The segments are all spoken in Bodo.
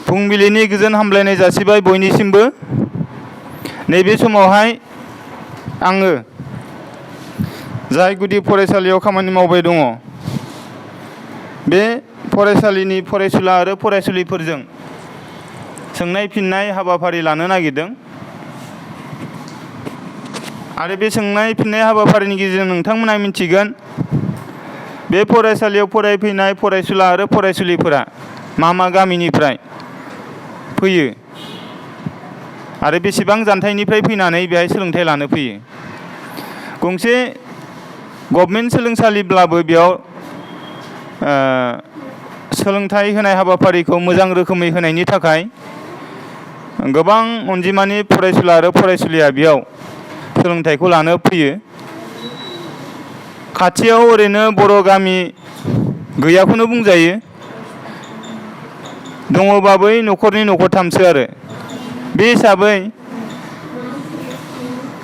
फुंबिलिनि गोजोन हामलायनाय जासिबाय बयनिसिमबो। नैबे समावहाय आङो जाय गुदि फरायसालियाव खामानि मावबाय दङ बे फरायसालिनि फरायसुला आरो फरायसुलिफोरजों सोंनाय फिननाय हाबाफारि लानो नागिरदों आरो बे सोंनाय फिननाय हाबाफारिनि गेजेरजों नोंथांमोना मिथिगोन बे फरायसालियाव फरायफैनाय फरायसुला आरो फरायसुलिफोरा मा गामिनिफ्राय फैयो आरो बेसेबां जानथाइनिफ्राय फैनानै बेहाय सोलोंथाइ लानो फैयो। गंसे गभर्नमेन्ट सोलोंसालिब्लाबो बेयाव सोलोंथाइ होनाय हाबाफारिखौ मोजां रोखोमै होनायनि थाखाय गोबां अनजिमानि फरायसुला आरो फरायसुलिया बेयाव सोलोंथाइखौ लानो फैयो। खाथियाव ओरैनो बर' गामि गैयाखौनो बुंजायो, दङबा बै न'खरनै न'खरथामसो आरो। बे हिसाबै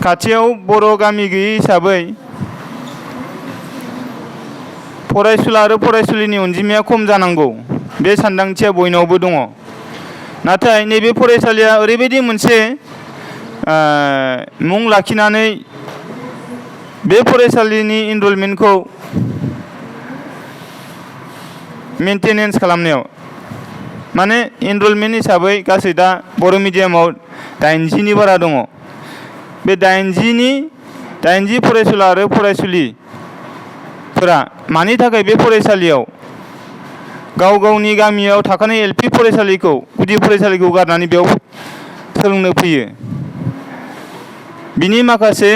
खाथियाव बर' गामि गैयै हिसाबै फरायसुला आरो फरायसुलिनि अनजिमाया खम जानांगौ बे सानदांथिया बयनावबो दङ। नाथाय नैबे फरायसालिया ओरैबायदि मोनसे मुं लाखिनानै बे फरायसालिनि इनरलमेन्टखौ मेनटेनेन्स खालामनायाव माने इनरलमेन्ट हिसाबै गासै दा बर' मिडियामाव 80नि बारा दङ। बे 80 फरायसुला आरो फरायसुलिफोरा मानि थाखाय बे फरायसालियाव गाव गावनि गामियाव थाखानाय एलपि फरायसालिखौ गुदि फरायसालिखौ गारनानै बेयाव सोलोंनो फैयो, बिनि माखासे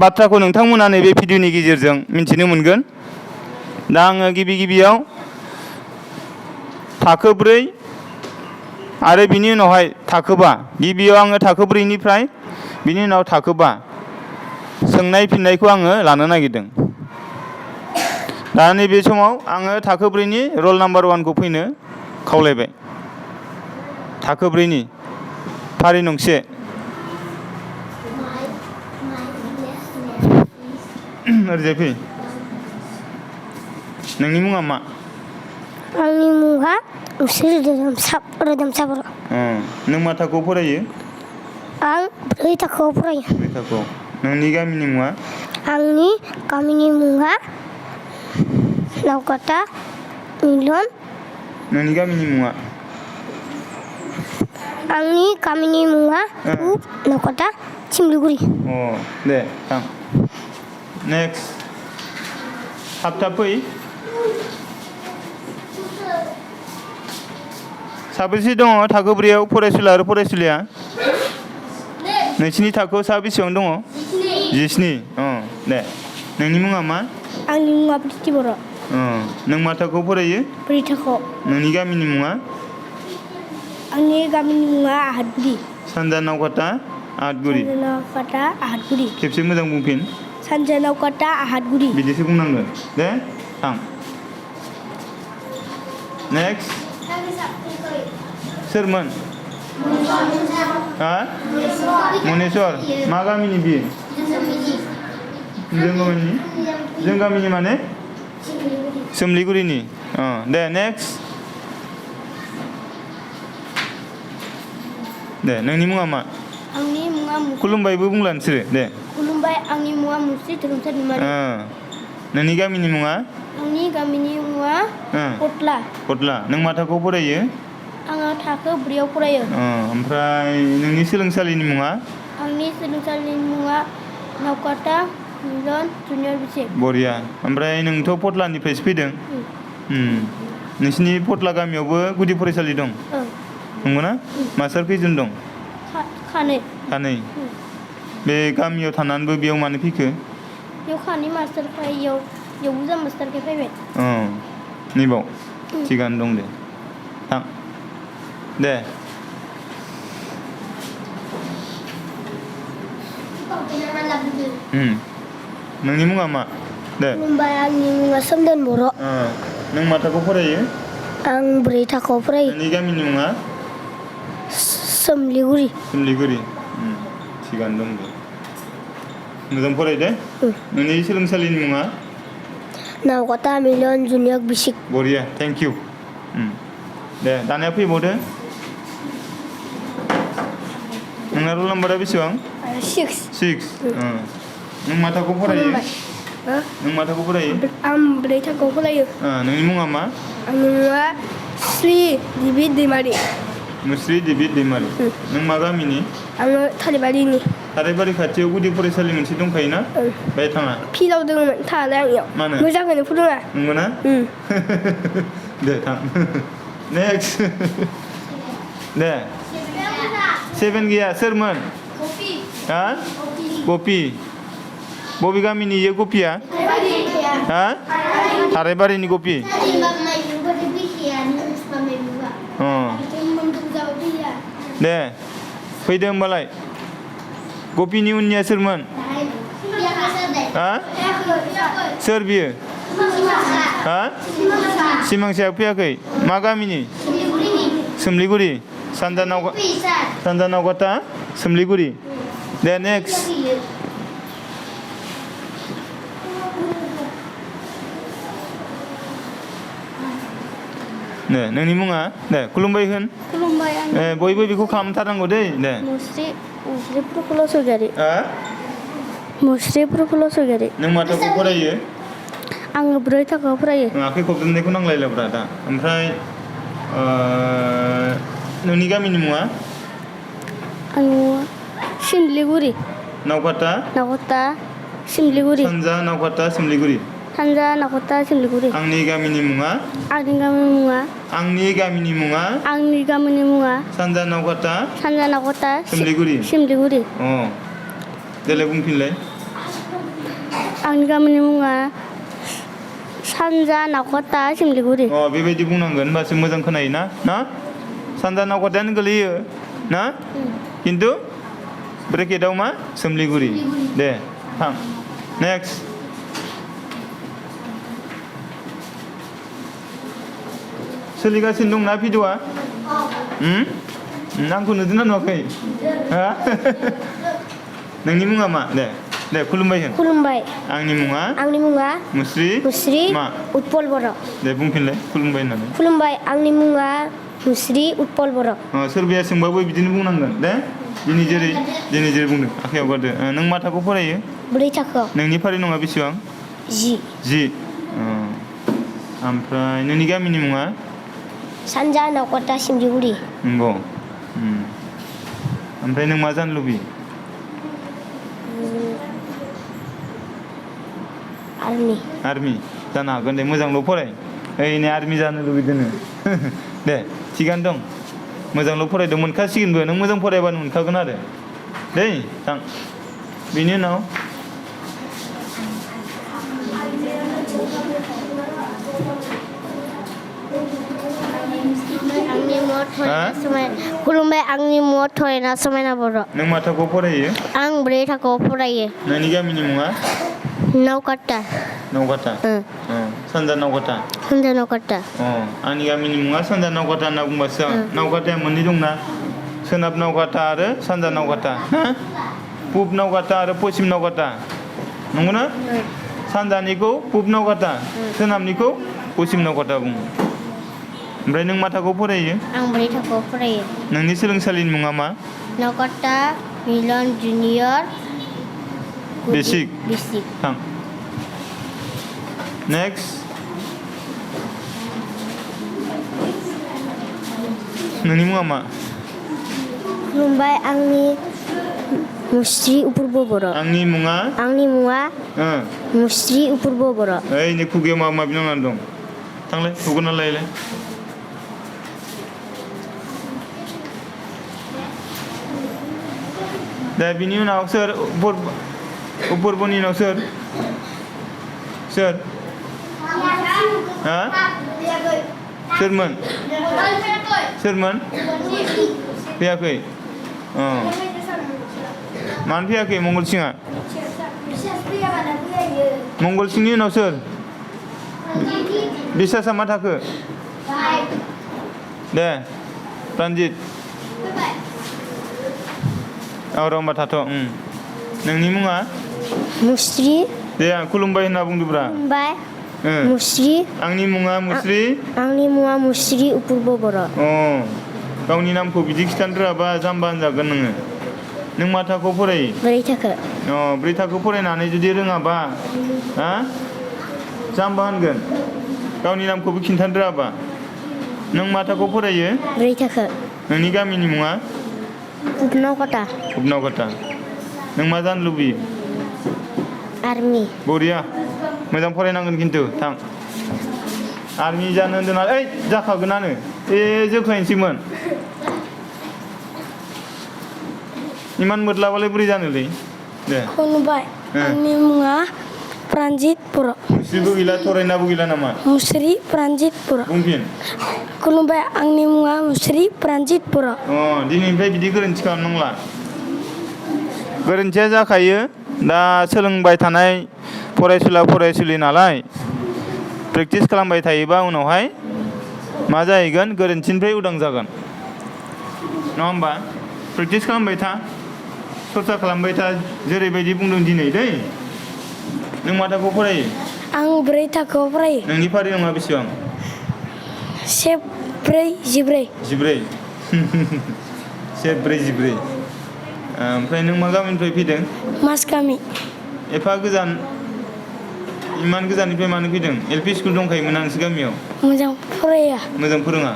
बाथ्राखौ नोंथांमोना नैबे भिडिअनि गेजेरजों मिन्थिनो मोनगोन। दा आङो गिबियाव थाखो 4 आरो बिनि उनावहाय थाखो 5, गिबियाव आङो थाखो 4निफ्राय बिनि उनाव थाखो 5 सोंनाय फिननायखौ आङो लानो नागिरदों। दा नैबे समाव आङो थाखो 4नि रल नाम्बार 1खौ फैनो खावलायबाय। थाखो 4नि फारि नंसे। ओरैजाय फै। नोंनि मुङा मा? आंनि मुङा रोदोमसा बर'। नों मा थाखोआव फरायो? आं 4 थाखोआव फरायो। 4 थाखोआव। नोंनि गामिनि मुङा? आंनि गामिनि मुङा नावकाटा, मिलन। नोंनि गामिनि मुङा? आंनि गामिनि मुङा नावकाटा, सिमलिगुरि। दे थां। नेक्स्ट। थाब फै। साबेसे दङ थाखो 4आव फरायसुला आरो फरायसुलिया? नोंसिनि थाखोआव बेसेबां दङ? 17। दे। नोंनि मुङा मा? आंनि मुङा प्रिति बर'। नों मा थाखोआव फरायो? 4 थाखोआव। नोंनि गामिनि मुङा? आंनि गामिनि मुङा आहतगुरि। सानजा नावकाटा, आहतगुरि। सानजा नावकाटा, आहतगुरि। खेबसे मोजां बुंफिन। सानजा नावकाटा, आहतगुरि। बिदिसो बुंनांगोन। दे थां। नेक्स्ट। सोरमोन? मनेस्वर। मा गामिनि बियो? जों गामिनि माने? सोमलिगुरिनि। दे नेक्स्ट। दे नोंनि मुङा मा? आंनि मुङा खुलुमबायबो बुंला नोंसोरो। दे। खुलुमबाय। आंनि मुङा मुस्रि धोरोमसार दैमारि। नोंनि गामिनि मुङा? आंनि गामिनि मुङा कटला। कटला। नों मा थाखोआव फरायो? आङो थाखो 4आव फरायो। ओमफ्राय नोंनि सोलोंसालिनि मुङा? आंनि सोलोंसालिनि मुङा नावकाटा मिलन जुनियर बिसेक। बरिया। ओमफ्राय नोंथ' पटलानिफ्रायसो फैदों? नोंसिनि पटला गामियावबो गुदि फरायसालि दं? नंगौना? मास्टार खैजन दं? खानै। बे गामियाव थानानैबो बेयाव मानो फैखो? बेयाव खानै मास्टार फैयो, बेयाव बुरजा मास्टारखाय फैबाय। नैबाव थिगानो दं दे। थां। दे। नोंनि मुङा मा? दे। खुलुमबाय। आंनि मुङा सोमदोन बर'। नों मा थाखोआव फरायो? आं 4 थाखोआव फरायो। नोंनि गामिनि मुङा? सोमलिगुरि। सोमलिगुरि। थिगानो दं दे। मोजां फराय दे। नोंनि सोलोंसालिनि मुङा? Naokata, Milan, Junior, Bisik. बरिया थेंक इउ दे दानिया फैबावदो नोंना रल नाम्बारा बेसेबां 6. 6 नों मा थाखोआव फरायो नों मा थाखोआव फरायो आं 4 थाखोआव फरायो नोंनि मुङा मा आंनि मुङा श्री दिबित दैमारि मुस्रि दिबित दैमारि नों मा गामिनि आङो थालिबारिनि थाराइबारि खाथियाव गुदि फरायसालि मोनसे दंखायोना बेहाय थाङा फिल्डआव दङमोन थालाय आंनियाव मानो मोजाङैनो फोरोङा नंगौना दे थां नेक्स्ट दे 7 गैया सोरमोन हा गपि बबे गामिनि इयो गपिया हा थाराइबारिनि गपि दे फैदो होमबालाय गपिनि उननिया सोरमोन हा सोर बियो हा सिमांसाया फैयाखै मा गामिनि सोमलिगुरि सानजा नावकाटा सोमलिगुरि दे नेक्स्ट दे नोंनि मुङा दे खुलुमबाय होन खुलुमबाय आं बयबो बेखौ खालामथारनांगौ दै दे मुस्रि प्रफुल्ल सरगयारि मुस्रि प्रफुल्ल सरगयारि नों मा थाखोआव फरायो आङो 4 थाखोआव फरायो आखाइ खबजोबनायखौ नांलायलाब्रा दा ओमफ्राय नोंनि गामिनि मुङा आङो सिमलिगुरि नावकाटा सिमलिगुरि सानजा नावकाटा सिमलिगुरि सानजा नावकाटा सिमलिगुरि आंनि गामिनि मुङा सानजा नावकाटा सिमलिगुरि देलाय बुंफिनलाय आंनि गामिनि मुङा सानजा नावकाटा सिमलिगुरि बेबायदि बुंनांगोन होनबासो मोजां खोनायो ना सानजा नावकाटायानो गोलैयो ना खिन्थु ब्रेकेटाव मा सोमलिगुरि दे थां नेक्स्ट सोलिगासिनो दंना भिडिअ'आ आंखौ नुदोंना नुवाखै नोंनि मुङा मा दे खुलुमबाय होन आंनि मुङा मुस्रि मा उत्पल बर' दे बुंफिनलाय खुलुमबाय होननानै खुलुमबाय आंनि मुङा मुस्रि उत्पल बर' सोरबाया सोंबाबो बिदिनो बुंनांगोन दे दिनै जेरै बुंदों आखायाव गारदो नों मा थाखोआव फरायो 4 थाखोआव नोंनि फारि नङा बेसेबां 10 ओमफ्राय नोंनि गामिनि मुङा सानजा नावकाटा सिमलिगुरि नंगौ ओमफ्राय नों मा जानो लुबैयो आर्मि जानो हागोन दे मोजांल' फराय ओइनै आर्मि जानो लुबैदोंनो दे थिगानो दं मोजांल' फरायदों मोनखासिगोनबो नों मोजां फरायबानो मोनखागोन आरो दै थां बेनि उनाव खुलुमबाय आंनि मुङा थरेना समायना बर' नों मा थाखोआव फरायो आं 4 थाखोआव फरायो नोंनि गामिनि मुङा नावकाटा सानजा नावकाटा आंनि गामिनि मुङा सानजा नावकाटा होनना बुंबासो नावकाटाया मोननै दंना सोनाब नावकाटा आरो सानजा नावकाटा पुब नावकाटा आरो पश्चिम नावकाटा नंगौना सानजानिखौ पुब नावकाटा सोनाबनिखौ पश्चिम नावकाटा बुङो ओमफ्राय नों मा थाखोआव फरायो आं 4 थाखोआव फरायो नोंनि सोलोंसालिनि मुङा मा नावकाटा मिलन जुनियर बेसिक थां नेक्स्ट नोंनि मुङा मा खुलुमबाय आंनि मुस्रि अपुर्ब बर' आंनि मुङा मुस्रि अपुर्ब बर' ओइ नै खुगायाव माबा माबि नांनानै दं थांलाय हुगोरना लायलाय दा बिनि उनाव सोर अपुर्बनि उनाव सोर सोरमोन फैयाखै मानो फैयाखै मंगलसिंआ मंगलसिंनि उनाव सोर बिसासा मा थाखो दे प्रानजित र' होमबा थाथ' नोंनि मुङा मुस्रि दे आं खुलुमबाय होनना बुंदोब्रा मुस्रि आंनि मुङा मुस्रि आंनि मुङा मुस्रि उपुर्ब बर' गावनि नामखौ बिदि खिथानो रोङाबा जाम्बा होनजागोन नोङो नों मा थाखोआव फरायो 4 थाखो 4 थाखो फरायनानै जुदि रोङाबा हा जाम्बा होनगोन गावनि नामखौबो खिन्थानो रोङाबा नों मा थाखोआव फरायो 4 थाखो नोंनि गामिनि मुङा नावकाटा नों मा जानो लुबैयो आर्मि बरिया मोजां फरायनांगोन खिन्थु थां आर्मि जानो होन्दों नालाय जाखागोनानो जोख्लायनोसैमोन इमान मोद्लाबालाय बोरै जानोलै दे खुलुमबाय आंनि मुङा प्रान्जित बर' मुस्रिबो गैला थरायनाबो गैला नामा मुस्रि प्रान्जित बर' बुंफिन खुलुमबाय आंनि मुङा मुस्रि प्रान्जित बर' दिनैनिफ्राय बिदि गोरोन्थि खालामनांला गोरोन्थिया जाखायो दा सोलोंबाय थानाय फरायसुलि नालाय प्रेक्टिस खालामबाय थायोबा उनावहाय मा जाहैगोन गोरोन्थिनिफ्राय उदां जागोन नङा होमबा प्रेक्टिस खालामबाय था सरसा खालामबाय था जेरैबायदि बुंदों दिनै दै नों मा थाखोआव फरायो आं 4 थाखोआव फरायो नोंनि फारिलाङा बेसेबां 1 4 14 1 4 14 ओमफ्राय नों मा गामिनिफ्राय फैदों मासगामि एफा गोजान इमान गोजाननिफ्राय मानो फैदों LP स्कुल दंखायोमोन नोंसोर गामियाव मोजां फराया मोजां फोरोङा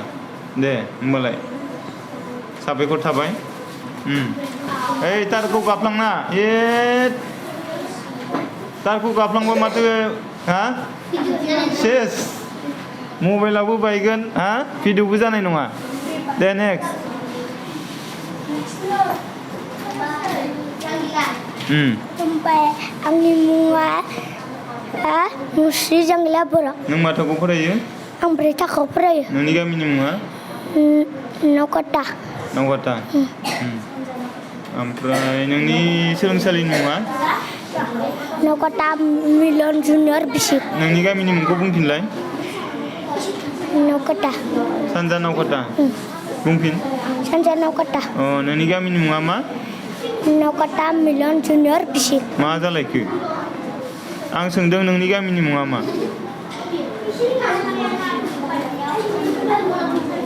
दे होमबालाय साबायखर थाबाय ओइ तारखौ गाफ्लांना तारखौ गाफ्लांबा माथो हा सेस मबाइलाबो बायगोन हा भिडिअबो जानाय नङा दे नेक्स्ट खुलुमबाय आंनि मुङा मुस्रि जांगिला बर' नों मा थाखोआव फरायो आं 4 थाखोआव फरायो नोंनि गामिनि मुङा नावकाटा ओमफ्राय नोंनि सोलोंसालिनि मुङा नावकाटा मिलन जुनियर बिसिक नोंनि गामिनि मुंखौ बुंफिनलाय नावकाटा सानजा नावकाटा बुंफिन सानजा नावकाटा नोंनि गामिनि मुङा मा नावकाटा मिलन जुनियर बिसिक मा जालायखो आं सोंदों नोंनि गामिनि मुङा मा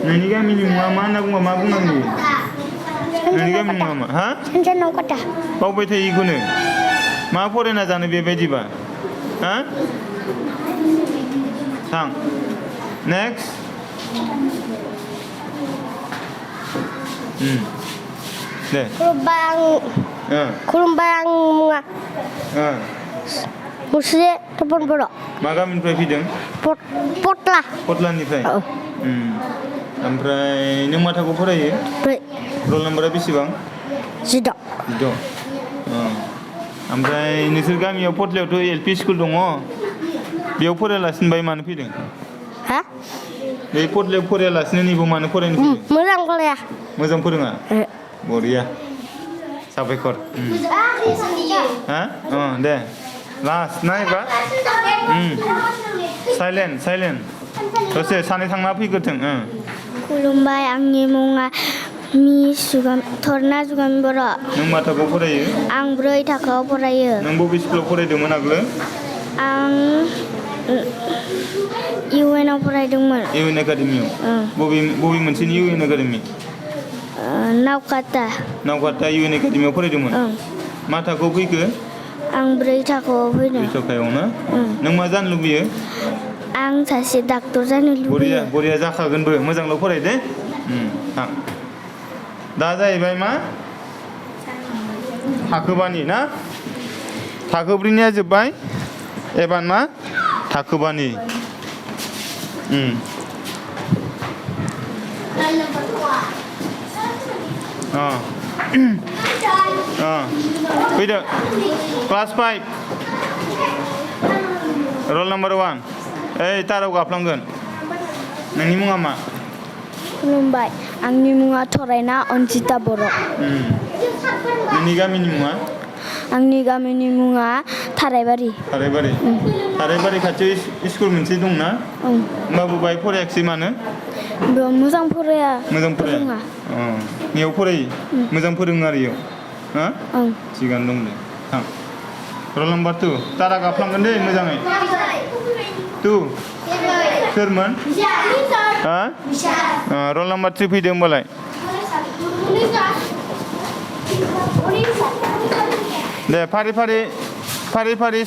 नोंनि गामिनि मुङा मा होनना बुंबा मा बुंनांगौ नोंनि गामिनि मुङा मा हा सानजा नावकाटा बावबाय थायो इखौनो मा फरायना जानो बेबायदिबा हा थां नेक्स्ट दे खुलुमबाय आं मुङा मुस्रि तपन बर' मा गामिनिफ्राय फैदों पटलानिफ्राय ओमफ्राय नों मा थाखोआव फरायो रल नाम्बारा बेसेबां 16 ओमफ्राय नोंसोर गामियाव पटलायावथ' LP स्कुल दङ बेयाव फरायालासिनो बाय मानो फैदों हा बे पटलायाव फरायालासिनो नैबाव मानो फरायनो फैदों मोजां फराया मोजां फोरोङा बरिया साबायखर हा दे लास्ट नायबा साइलेन्ट दसे सानै थांना फैग्रोथों खुलुमबाय आंनि मुङा थरना जुगामि बर' नों मा थाखोआव फरायो आं 4 थाखोआव फरायो नों बबे स्कुलाव फरायदोंमोन आगोलो आं UN आव फरायदोंमोन UN एकाडेमियाव बबे मोनसेनि UN एकाडेमि नावकाटा UN एकाडेमियाव फरायदोंमोन मा थाखोआव फैखो आं 4 थाखोआव फैदों 4 थाखोआव ना नों मा जानो लुबैयो आं सासे डाक्टर जानो लुबैयो बरिया जाखागोनबो मोजांल' फराय दे थां दा जाहैबाय मा थाखोबानि ना थाखोब्रैनिया जोब्बाय एबार मा थाखोबानि फैदो क्लास 5 रल नाम्बार 1 ओइ ताराव गाफ्लांगोन नोंनि मुङा मा खुलुमबाय आंनि मुङा थरायना अन्जिता बर' नोंनि गामिनि मुङा आंनि गामिनि मुङा थारायबारि खाथियाव स्कुल मोनसे दंना होमबाबो बाहाय फरायाखिसै मानो बेयाव मोजां फराया बेयाव फरायो मोजां फोरोङो आरो इयाव हा थिगानो दं दे थां रल नाम्बार 2 तारा गाफ्लांगोन दे मोजाङै 2 सोरमोन हा रल नाम्बार 3 फैदो होमबालाय दे फारि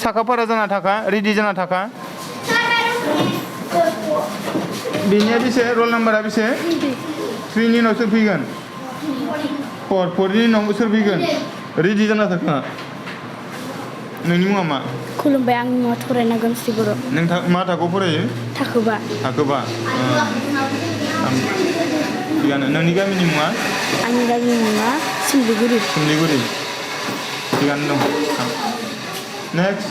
साखाफारा जाना थाखा रेडि जाना थाखा बिनिया बेसे रल नाम्बारा बेसे 3 नि उनाव सोर फैगोन 4 नि उनाव सोर फैगोन रेडि जाना थाखा नोंनि मुङा मा खुलुमबाय आंनि मुङा थरायना गोमस्रि बर' नों मा थाखोआव फरायो थाखोबा थिगानो नोंनि गामिनि मुङा आंनि गामिनि मुङा सोमलिगुरि थिगानो दं नेक्स्ट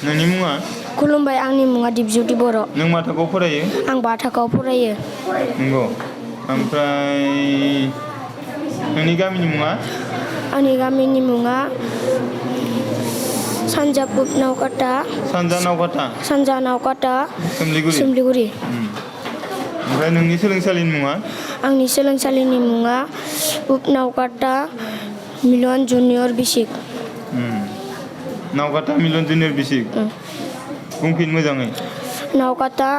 नोंनि मुङा खुलुमबाय आंनि मुङा दिपज्योति बर' नों मा थाखोआव फरायो आं 5 थाखोआव फरायो नंगौ ओमफ्राय नोंनि गामिनि मुङा आंनि गामिनि मुङा सानजा नावकाटा सोमलिगुरि ओमफ्राय नोंनि सोलोंसालिनि मुङा आंनि सोलोंसालिनि मुङा नावकाटा मिलन जुनियर बिसिक नावकाटा मिलन जुनियर बिसिक बुंफिन मोजाङै नावकाटा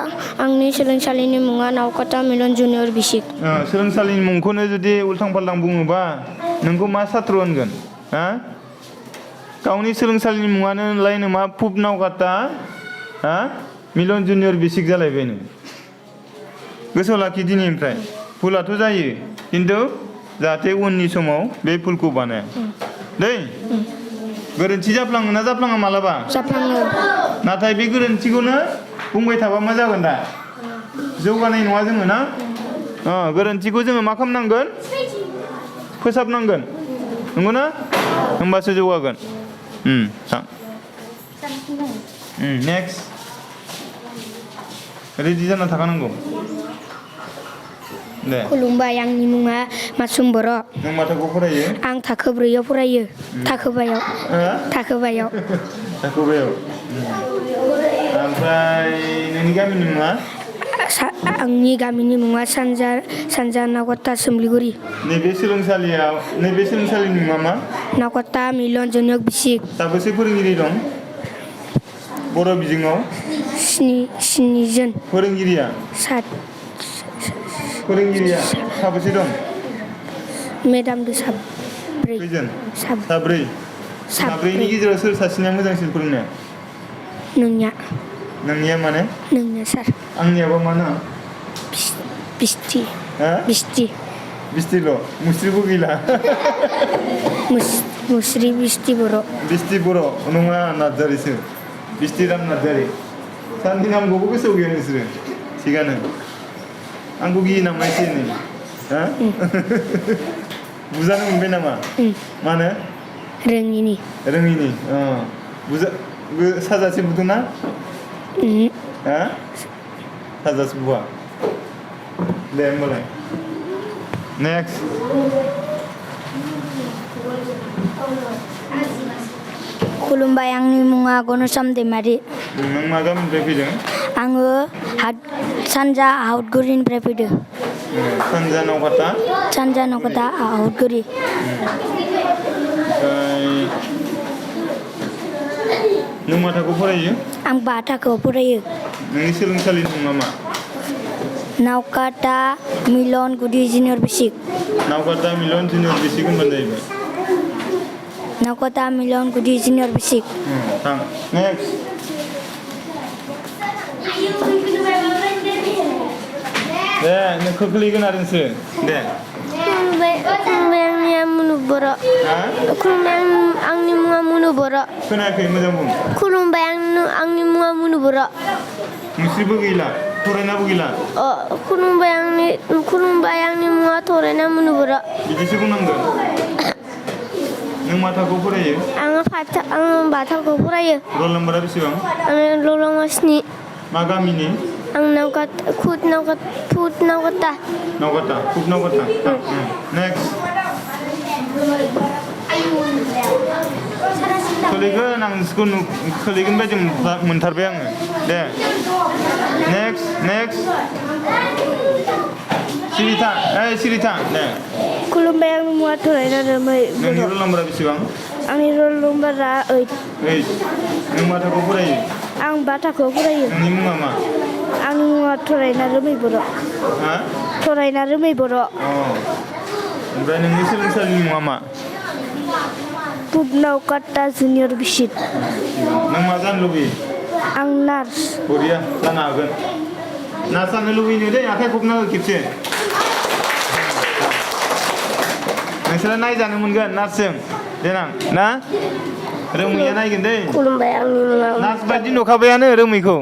आंनि सोलोंसालिनि मुङा नावकाटा मिलन जुनियर बिसिक सोलोंसालिनि मुंखौनो जुदि उल्थां फाल्थां बुङोबा नोंखौ मा सात्र होनगोन हा गावनि सोलोंसालिनि मुङानो लायनो मा पुब नावकाटा हा मिलन जुनियर बिसिक जालायबायनो गोसोआव लाखि दिनैनिफ्राय भुलाथ' जायो खिन्थु जाहाथे उननि समाव बे भुलखौ बानाया दै गोरोन्थि जाफ्लाङो ना जाफ्लाङा मालाबा जाफ्लाङो नाथाय बे गोरोन्थिखौनो बुंबाय थाबा मा जागोन दा जौगानाय नङा जोङो ना गोरोन्थिखौ जोङो मा खालामनांगोन फोसाबनांगोन नंगौना होमबासो जौगागोन नेक्स्ट रेडि जाना थाखानांगौ दे खुलुमबाय आंनि मुङा मासुम बर' नों मा थाखोआव फरायो आं थाखो 4आव फरायो थाखोबायाव ओमफ्राय नोंनि गामिनि मुङा आंनि गामिनि मुङा सानजा नावकाटा सोमलिगुरि नैबे सोलोंसालिनि मुङा मा नावकाटा मिलन जुनियर बिसिक साबेसे फोरोंगिरि दं बर' बिजोङाव 7 जन फोरोंगिरिया साबेसे दं मेदामदो साब्रैनि गेजेराव सोर सासेनिया मोजांसिन फोरोंनाया नोंनिया माने नोंनिया सार आंनियाबा मा ना बिस्थिल' मुस्रिबो गैला मुस्रि बिस्ति बर' नङा नार्जारिसो बिस्थिराम नार्जारि सारनि नामखौबो गोसोआव गैया नोंसोरो थिगानो आंखौ गियो नामा एसे एनै बुजानो मोनबाय नामा मानो रोङिनि साजासे बुदोंना साजासे बुवा दे होमबालाय नेक्स्ट खुलुमबाय आंनि मुङा गनसाम दैमारि नों मा गामिनिफ्राय फैदों आङो सानजा आहतगुरिनिफ्राय फैदों सानजा नावकाटा आहतगुरि नों मा थाखोआव फरायो आं 5 थाखोआव फरायो नोंनि सोलोंसालिनि मुङा मा नावकाटा मिलन गुदि जुनियर बिसिक नावकाटा मिलन जुनियर बिसिक होनबानो जाहैबाय नावकाटा मिलन गुदि जुनियर बिसिक थां नेक्स्ट दे नों खोख्लैगोन आरो नोंसोर दे खुलुमबाय आंनि मुङा मुनु बर' खोनायाखै मोजां बुं खुलुमबाय आंनि मुङा मुनु बर' मुस्रिबो गैला थरायनाबो गैला खुलुमबाय आंनि मुङा थरायना मुनु बर' बिदिसो बुंनांगोन नों मा थाखोआव फरायो आङो 5 थाखोआव फरायो रल नाम्बारा बेसेबां आङो रल नाम्बार 7 मा गामिनि आं नावकाटा नेक्स्ट खोलैगोन आं खोलैगोन बायदि मोनथारबाय आङो दे नेक्स्ट सिरिथा दे खुलुमबाय आंनि मुङा थरायना नोंनि रल नाम्बारा बेसेबां आंनि रल नम्बरा 8 नों मा थाखोआव फरायो आं 5 थाखोआव फरायो नोंनि मुङा मा आंनि मुङा थरायना रोमै बर' हा थरायना रोमै बर' ओमफ्राय नोंनि सोलोंसालिनि मुङा मा नावकाता जुनियर बिसित नों मा जानो लुबैयो आं नार्स बरिया जानो हागोन नार्स जानो लुबैनो दे आखाइ खबना हो खेबसे नोंसोरो नायजानो मोनगोन नार्सजों देनां ना रोमैया नायगोन दै खुलुमबाय आंनि मुङा नार्स बायदि नुखाबायानो रोमैखौ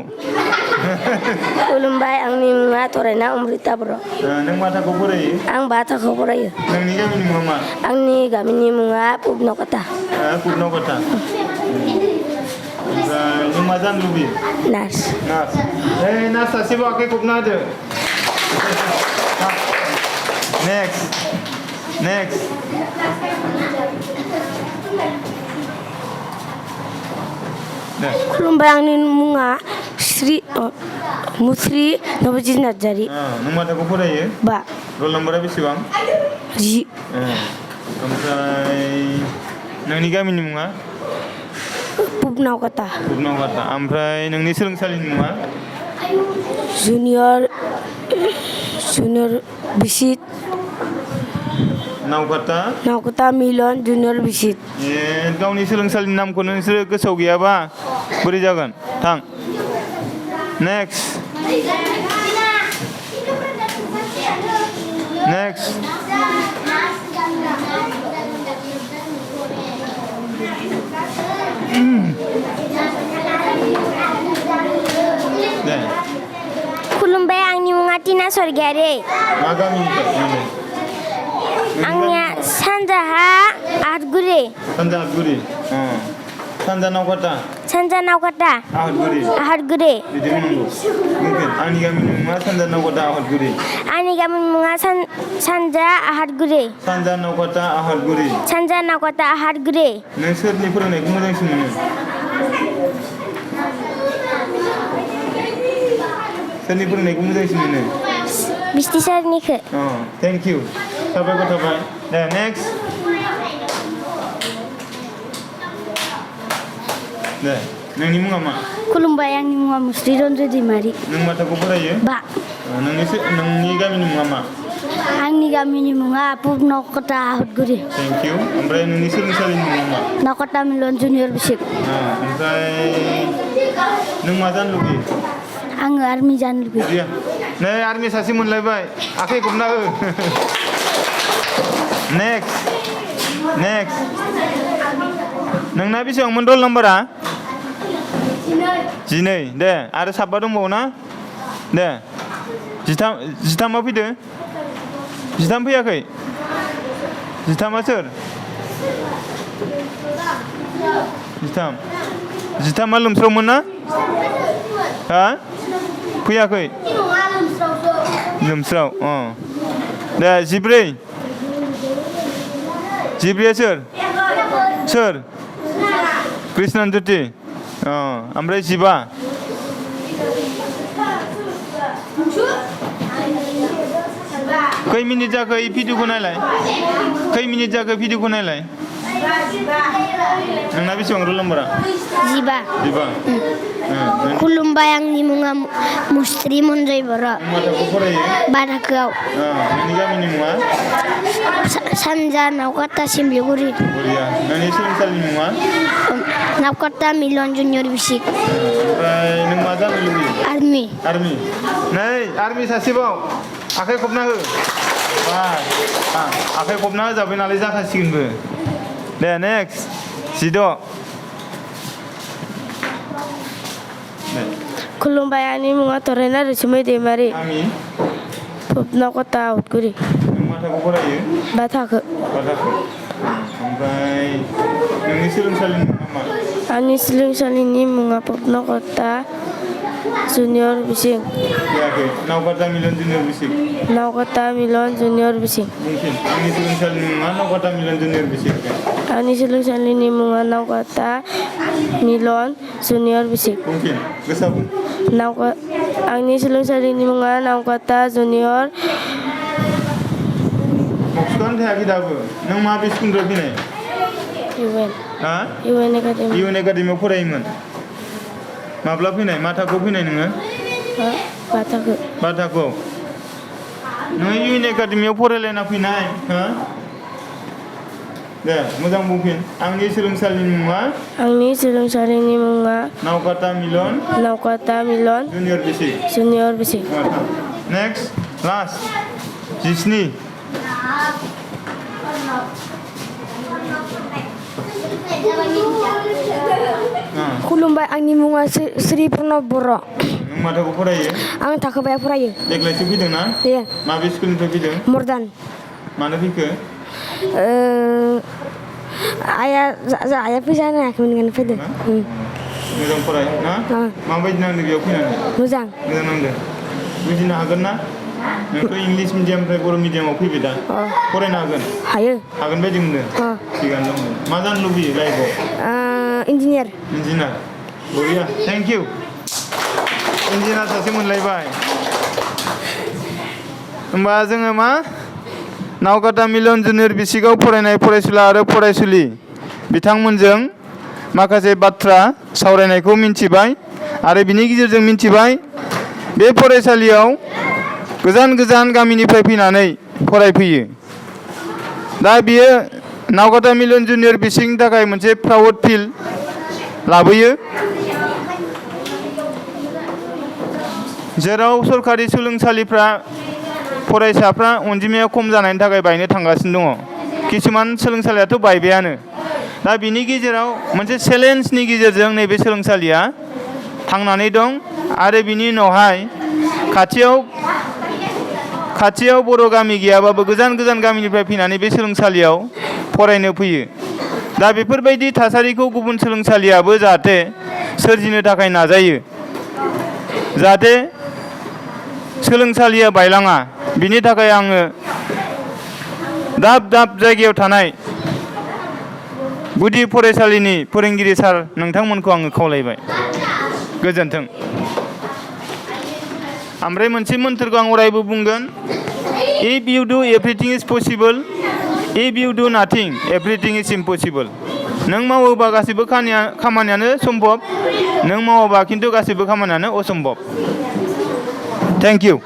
खुलुमबाय आंनि मुङा थरायना अमृता बर' नों मा थाखोआव फरायो आं 5 थाखोआव फरायो नोंनि गामिनि मुङा मा आंनि गामिनि मुङा नावकाता नावकाता ओमफ्राय नों मा जानो लुबैयो नार्स नार्स नार्स सासेबो आखाइ खबना होदो नेक्स्ट खुलुमबाय आंनि मुङा मुस्रि नबजित नार्जारि नों मा थाखोआव फरायो 5 रल नम्बरा बेसेबां 10 ओमफ्राय नोंनि गामिनि मुङा नावकाता ओमफ्राय नोंनि सोलोंसालिनि मुङा जुनियर बिसित नावकाता मिलन जुनियर बिसित गावनि सोलोंसालिनि नामखौनो नोंसोरो गोसोआव गैयाबा बोरै जागोन थां नेक्स्ट खुलुमबाय आंनि मुङा टिना स्वर्गियारि मा गामिनिफ्राय आंनिया सानजाहा आठगुरि सानजा नावकाता आहटगुरि बिदि बुंनांगौ आंनि गामिनि मुङा सानजा नावकाता आहटगुरि आंनि गामिनि मुङा सानजा आहटगुरि नों सोरनि फोरोंनायखौ मोजांसिन मोनो बिस्ति सारनिखौ थेंक इउ साबायखर थाबाय दे नेक्स्ट दे नोंनि मुङा मा खुलुमबाय आंनि मुङा मुस्रि रन्जु दैमारि नों मा थाखोआव फरायो 5 नोंनि गामिनि मुङा मा आंनि गामिनि मुङा नावकाता आहटगुरि थेंक इउ ओमफ्राय नोंनि सोलोंसालिनि मुङा मा नावकाता मिलन जुनियर बिसित ओमफ्राय नों मा जानो लुबैयो आङो आर्मि जानो लुबैयो नै आर्मि सासे मोनलायबाय आखाइ खबना हो नेक्स्ट नोंना बेसेबांमोन रल नाम्बारा 12 दे आरो साबा दंबावो ना दे 13 फैदो 13 फैयाखै 13 सोर 13 लोमस्रावमोन ना हा फैयाखै लोमस्राव दे 14 सोर कृष्णन ज्योति ओमफ्राय 15 खै मिनिट जाखो भिडिअखौ नायलाय नोंना बेसेबां रल नाम्बारा 15 खुलुमबाय आंनि मुङा मुस्रि मन्जय बर' 5 थाखोआव नोंनि गामिनि मुङा सानजा नावकाता सिमलिगुरि नोंनि सोलोंसालिनि मुङा नावकाता मिलन जुनियर बिसित ओमफ्राय नों मा जानो लुबैयो आर्मि नै आर्मि सासेबाव आखाइ खबना हो आखाइ खबना होजाबाय नालाय जाखासिगोनबो दे नेक्स्ट 16 खुलुमबाय आंनि मुङा थरायना रैसुमै दैमारि नावकाता आहटगुरि नों मा थाखोआव फरायो 5 थाखो ओमफ्राय नोंनि सोलोंसालिनि मुङा मा आंनि सोलोंसालिनि मुङा नावकाता जुनियर बिसिं नावकाता मिलन जुनियर बिसिं आंनि सोलोंसालिनि मुङा नावकाता मिलन जुनियर बिसिं आंनि सोलोंसालिनि मुङा नावकाता मिलन जुनियर बिसिं आंनि सोलोंसालिनि मुङा नावकाता जुनियर मक्सुकानो थायाखै दाबो नों माबे स्कुलनिफ्राय फैनाय हा UN एकाडेमि इउएन एकाडेमियाव फरायोमोन माब्ला फैनाय मा थाखोआव फैनाय नोङो बाथाखो बा थाखोआव नोङो इउएन एकाडेमियाव फरायलायना फैनाय हा दे मोजां बुंफिन आंनि सोलोंसालिनि मुङा आंनि सोलोंसालिनि मुङा नावकाता मिलन नावकाता मिलन जुनियर बिसि जुनियर बिसि नेक्स्ट लास्ट 17 खुलुमबाय आंनि मुङा श्री प्रणब बर' नों मा थाखोआव फरायो आं थाखोबायाव फरायो देग्लायसो फैदों ना दे माबे स्कुलनिफ्राय फैदों मर्दान मानो फैखो आइया फैसा होनो हायाखैमोन ओंखायनो फैदों मोजां फराय ना माबायदि नांदों बेयाव फैनानै मोजां नांदों बुजिनो हागोन ना नोंथ' इंलिस मिडियामनिफ्राय बर' मिडियामाव फैबाय दा फरायनो हागोन बायदि मोनदों थिगानो दं मा जानो लुबैयो लाइफआव इन्जिनियार बरिया थेंक इउ इन्जिनियार सासे मोनलायबाय होमबा जोङो मा नावकाता मिलन जुनियर बिसिगाव फरायनाय फरायसुला आरो फरायसुलि बिथांमोनजों माखासे बाथ्रा सावरायनायखौ मिन्थिबाय आरो बिनि गेजेरजों मिन्थिबाय बे फरायसालियाव गोजान गोजान गामिनिफ्राय फैनानै फरायफैयो दा बियो नावकाता मिलन जुनियर बिसिनि थाखाय मोनसे प्राउड फिल लाबोयो जेराव सरकारि सोलोंसालिफ्रा फरायसाफ्रा अनजिमाया खम जानायनि थाखाय बायनो थांगासिनो दङ किसुमान सोलोंसालियाथ' बायबायानो दा बिनि गेजेराव मोनसे चेलेन्जनि गेजेरजों नैबे सोलोंसालिया थांनानै दं आरो बिनि उनावहाय खाथियाव बर' गामि गैयाबाबो गोजान गोजान गामिनिफ्राय फैनानै बे सोलोंसालियाव फरायनो फैयो दा बेफोरबायदि थासारिखौ गुबुन सोलोंसालियाबो जाहाथे सोरजिनो थाखाय नाजायो जाहाथे सोलोंसालिया बायलाङा बिनि थाखाय आङो दाब दाब जायगायाव थानाय गुदि फरायसालिनि फोरोंगिरि सार नोंथांमोनखौ आङो खावलायबाय गोजोन्थों ओमफ्राय मोनसे मोन्थोरखौ आं अरायबो बुंगोन if you do everything is possible if you do nothing everything is impossible नों मावोबा गासैबो खामानियानो सम्भब नों मावाबा खिन्थु गासैबो खामानियानो असम्भब थेंक इउ